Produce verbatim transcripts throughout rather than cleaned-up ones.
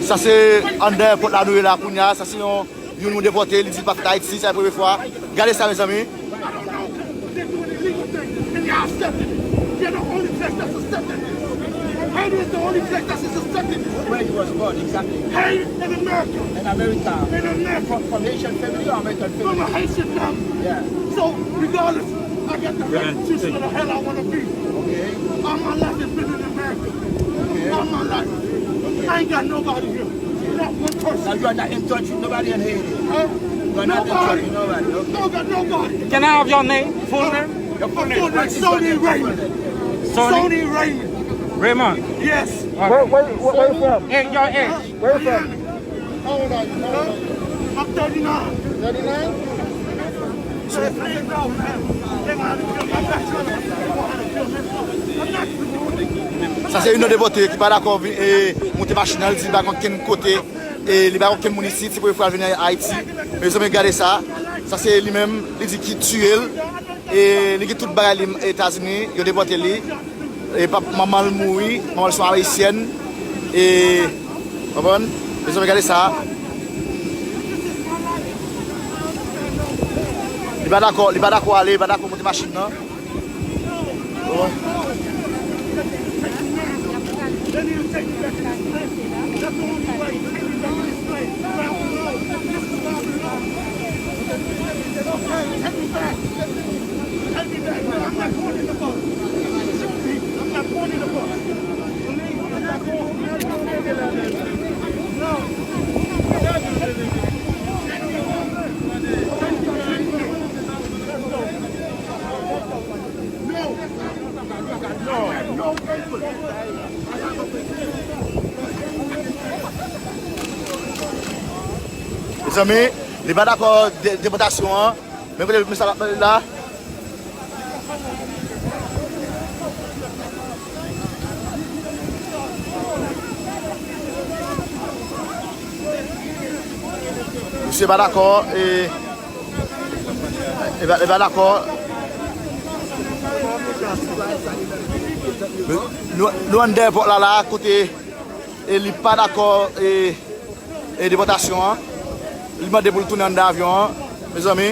Sa se anndan èpòt la nou ye la kounye a. Sa se yon, youn nou depòte, li di l pa fèt Ayiti, sa se premye fwa. Gade sa, mezanmi. They doing illegal things, and y'all accepting it. You're the only place that's accepting it. Haiti is the only place that's accepting it. Where you was born, exactly? Haiti in America. In America. In America. From, from Haitian family or American family? From a Haitian family. Yeah. So, regardless, I got the right to choose where the hell I want to be. Okay. All my life has been in America. Okay. All my life. Okay. I ain't got nobody here. Not one person. Now you are not in touch with nobody in Haiti. Huh? You are not in touch with nobody. Okay. Don't got nobody. Can I have your name? Full name? Your full name. Full name. What is your name? Sony Raymond. Sony? Sony Raymond. Raymond? Yes. Okay. Where, where, where, where you from? Hey, your age? Where you from? How old are you? How old are you? I'm thirty-nine. Thirty-nine? Sa se youn nan depòte ki pa dakò vi- e, monte machin nan, li di li pa gen okenn kote, e, li pa gen okenn moun isit, se premye fwa l vin Ayiti. Mezanmi, gade sa. Sa se li menm, li di ki tiye l, e, li gen tout bagay li Etazini, yo depòte li. E pap, manman l mouri, manman l se yon ayisyèn. E, konprann? Mezanmi, gade sa. Li pa dakò, li pa dakò ale, li pa dakò monte machin nan. Konprann? Mezanmi, li pa dakò de- depòtasyon an. Men kote mesaj la ap pale la. Misye pa dakò, e, e pa, e pa dakò. Nou, nou anndan èpòt la, la, kote, e, li pa dakò, e, e depòtasyon an. Li mande pou l tounen anndan avyon an, mezanmi.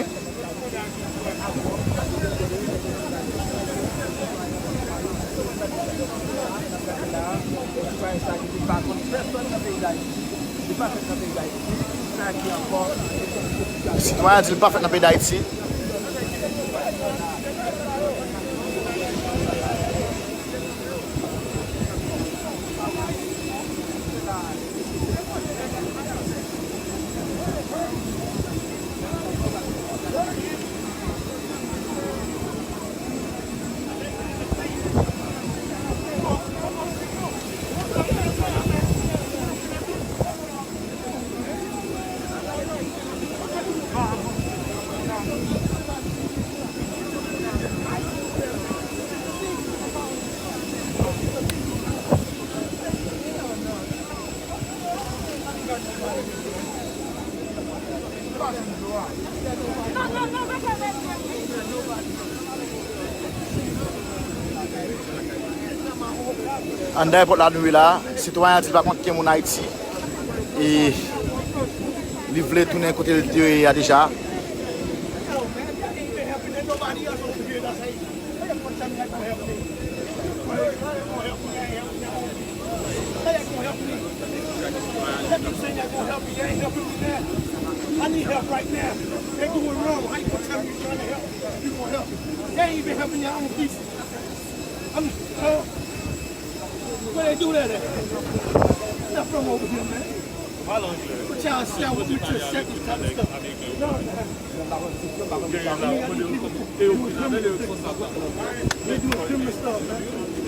Sitwayen an di li pa fèt nan peyi Dayiti. Anndan èpòt la nou ye la, sitwayen an di l pa konn kenn moun Ayiti. E li vle tounen kote l te ye a deja. How y'all gonna help me? That dude saying y'all gonna help me. Y'all ain't helping me now. I need help right now. They doing wrong. How you gonna tell me you're trying to help? You gonna help me? Y'all ain't even helping your own people. I'm, uh, where they do that at? Not from over here, man. But y'all see, I want me to accept this kind of stuff. No, man. They doing criminal stuff, man.